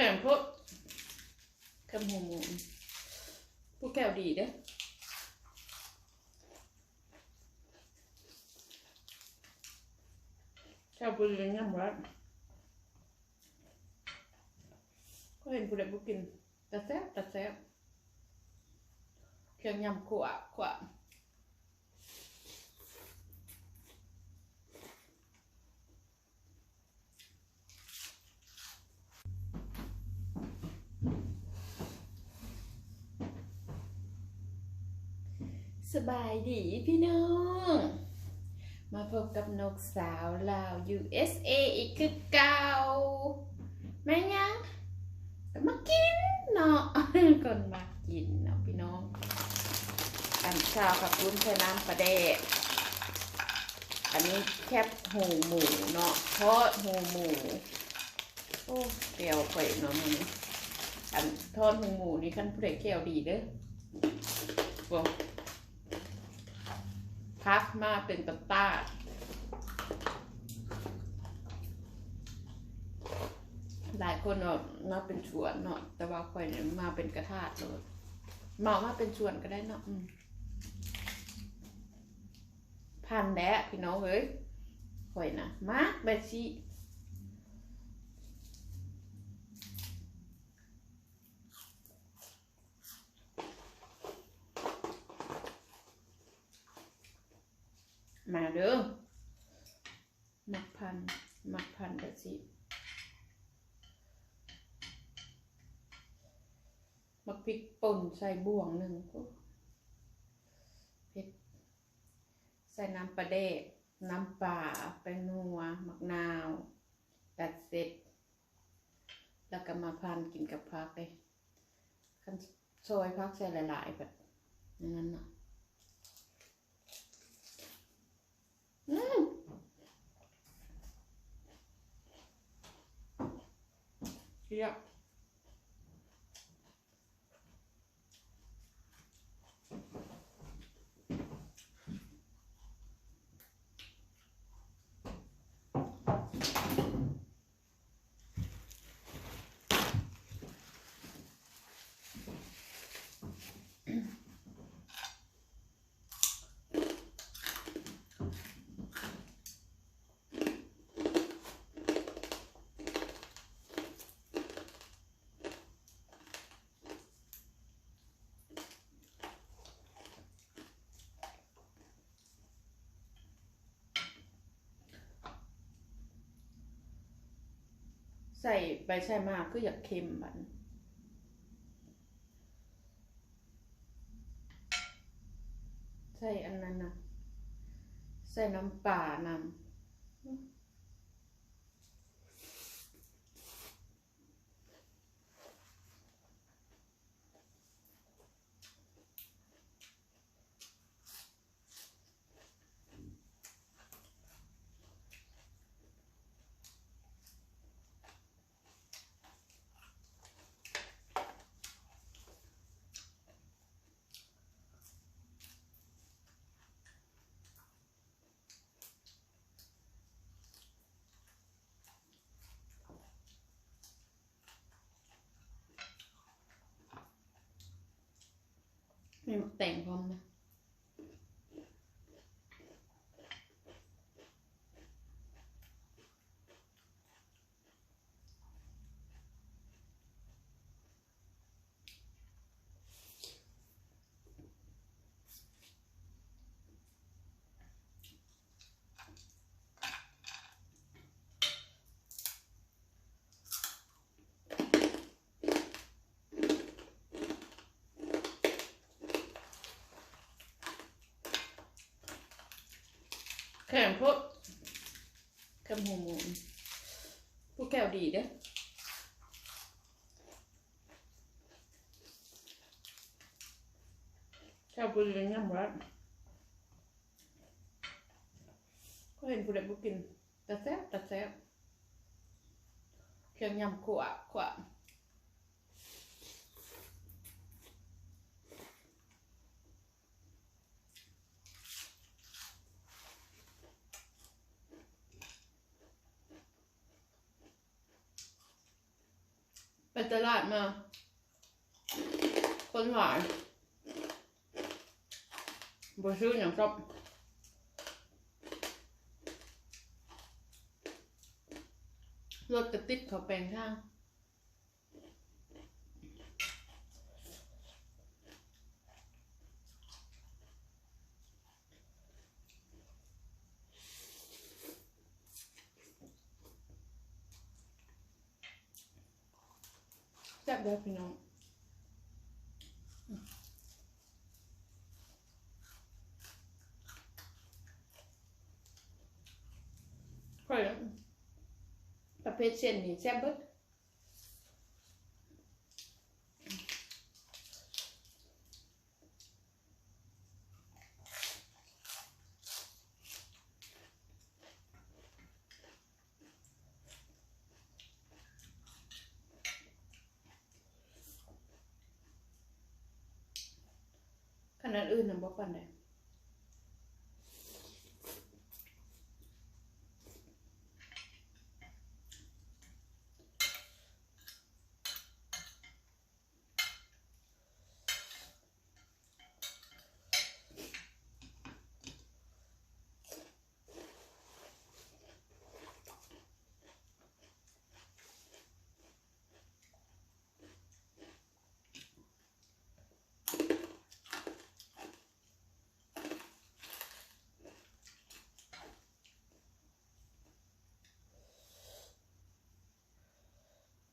ແຂງໂພດ ແຄບຫູໝູ ຜູ້ແກ້ວດີເດີ້ ແກ້ວບໍ່ດີຍັງບໍ່ໄດ້ ກໍເຫັນຜູ້ໃດບໍ່ກິນ ຕາແຊບ ຕາແຊບ ຄຽງຍຳຂົ້ວ ຂົ້ວ. ສະບາຍດີພີ່ນ້ອງ ມາພົບກັບນົກສາວລາວ ຢູເອສເອ ອີກຄືເກົ່າ. ແມ່ນຫຍັງ? ກໍມາກິນເນາະ ຄົນມັກກິນເນາະພີ່ນ້ອງ. ອັນຊາຜັກບຸ້ນໃສ່ນ້ຳປາແດກ ອັນນີ້ແຄບຫູໝູເນາະ ທອດຫູໝູ. ໂອ້ ແກ້ວຂ້ອຍເນາະມື້ນີ້ ອັນທອດຫູໝູນີ້ ຄັນຜູ້ໃດແກ້ວດີເດີ້ ໂອ້ ຜັກມາເປັນຕາດໆ ຫຼາຍຄົນວ່າມາເປັນສວນເນາະ ແຕ່ວ່າຂ້ອຍນີ້ມາເປັນກະທາດໂລດ ເໝົາມາເປັນສວນກໍໄດ້ເນາະ ອືມ. ພັນແຫຼະພີ່ນ້ອງເອີຍ ຂ້ອຍນະມັກແບບຊີ້. ມາເດີ້ ມັກພັນ ມັກພັນແບບຊີ້ ໝາກພິກປົ່ນໃສ່ບ່ວງໜຶ່ງ ໂອ້ ເຜັດ. ໃສ່ນ້ຳປາແດກ ນ້ຳປາ ແປ້ງນົວ ໝາກນາວ ແລ້ວເສັດ ແລ້ວກໍມາພັນກິນກັບຜັກເດ້. ຄັນຊອຍຜັກໃສ່ຫຼາຍໆ ແບບນັ້ນນະ ອືມ ເອີ. ໃສ່ໄປໃສ່ມາຄືຢາກເຄັມບັດນີ້ ໃສ່ອັນນັ້ນນະ ໃສ່ນ້ຳປານຳ. ມີໝາກແຕງພ້ອມນະ. ແຂງໂພດ ແຄບຫູໝູ ຜູ້ແກ້ວດີເດີ້ ແກ້ວບໍ່ດີຍັງບໍ່ໄດ້ ກໍເຫັນຜູ້ໃດບໍ່ກິນ ຕາແຊບ ຕາແຊບ ຄຽງຍຳຂົ້ວ ຂົ້ວ. ຕະຫຼາດມາ ຄົນຫຼາຍ ບໍ່ຊື້ຫຍັງຊ້ຳ ລົດກະຕິດເຂົ້າແປງທາງ. ແຊບເດີພີ່ນ້ອງ ຂ້ອຍປະເພດເສັ້ນນີ້ແຊບເບິດ. ຂະໜາດອື່ນນະບໍ່ປານໃດ.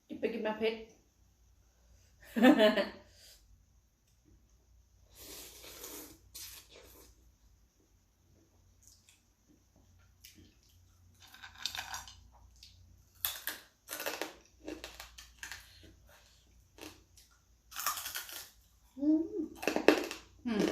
ກິນໄປກິນມາເຜັດ. ອືມ ອືມ.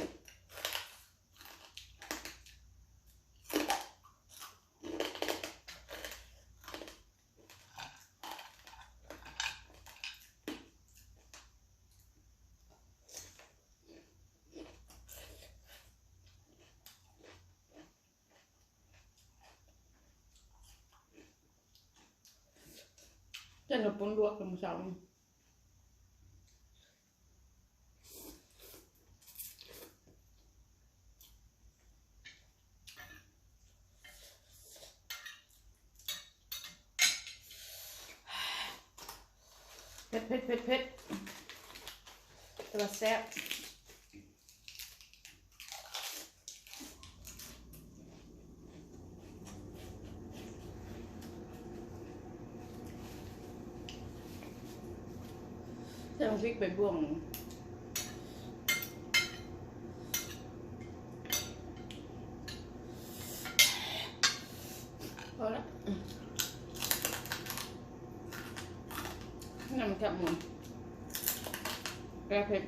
ຈັ່ງກັບປຸ້ນລວກມື້ເຊົ້າ. ເຜັດ ເຜັດ ເຜັດ ເຜັດ ແຕ່ວ່າແຊບ. ໃສ່ບັກພິກໃບບວງ ພໍລະ ນ້ຳແຄບໝູ ແກ້ເຜັດ.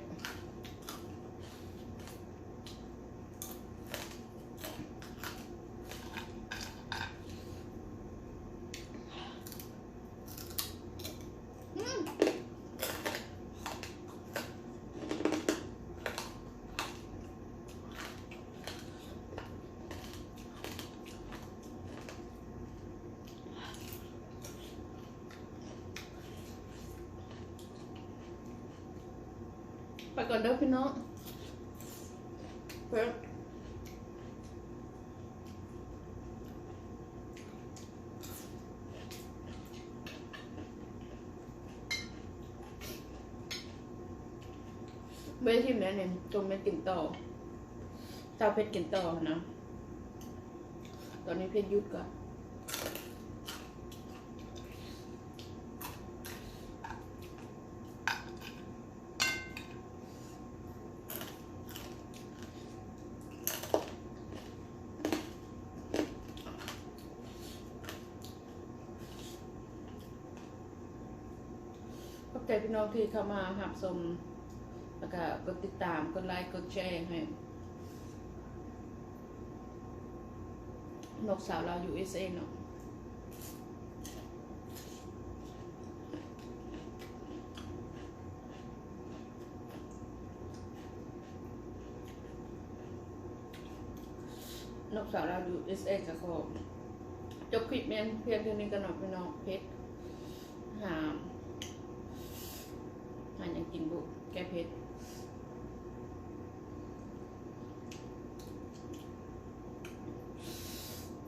ໄປກ່ອນເດີພີ່ນ້ອງ ເພິ່ນ ບໍ່ໄດ້ຖິ້ມແລ້ວນີ້ ຈົ່ງໄດ້ກິນຕໍ່ ເຊົາເພັດກິນຕໍ່ນະ. ຕອນນີ້ເພັດຢຸດກ່ອນ. ຂອບໃຈພີ່ນ້ອງທີ່ເຂົ້າມາຮັບຊົມ ແລ້ວກະກົດຕິດຕາມ ກົດໄລ ກົດແຊໃຫ້ ນົກສາວລາວ ຢູເອສເອ ເນາະ. ນົກສາວລາວ ຢູເອສເອ ກະຂໍຈົບຄລິບແມ່ນພຽງເທົ່ານີ້ກ່ອນເນາະພີ່ນ້ອງ. ເຜັດ ຫາ ຫາຫຍັງກິນບຸ ແກ້ເຜັດ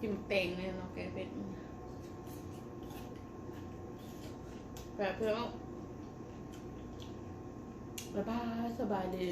ກິນແຕງແນ່ເນາະ ແກ້ເຜັດ ແບບເພື່ອ ສະບາຍ ສະບາຍດີ.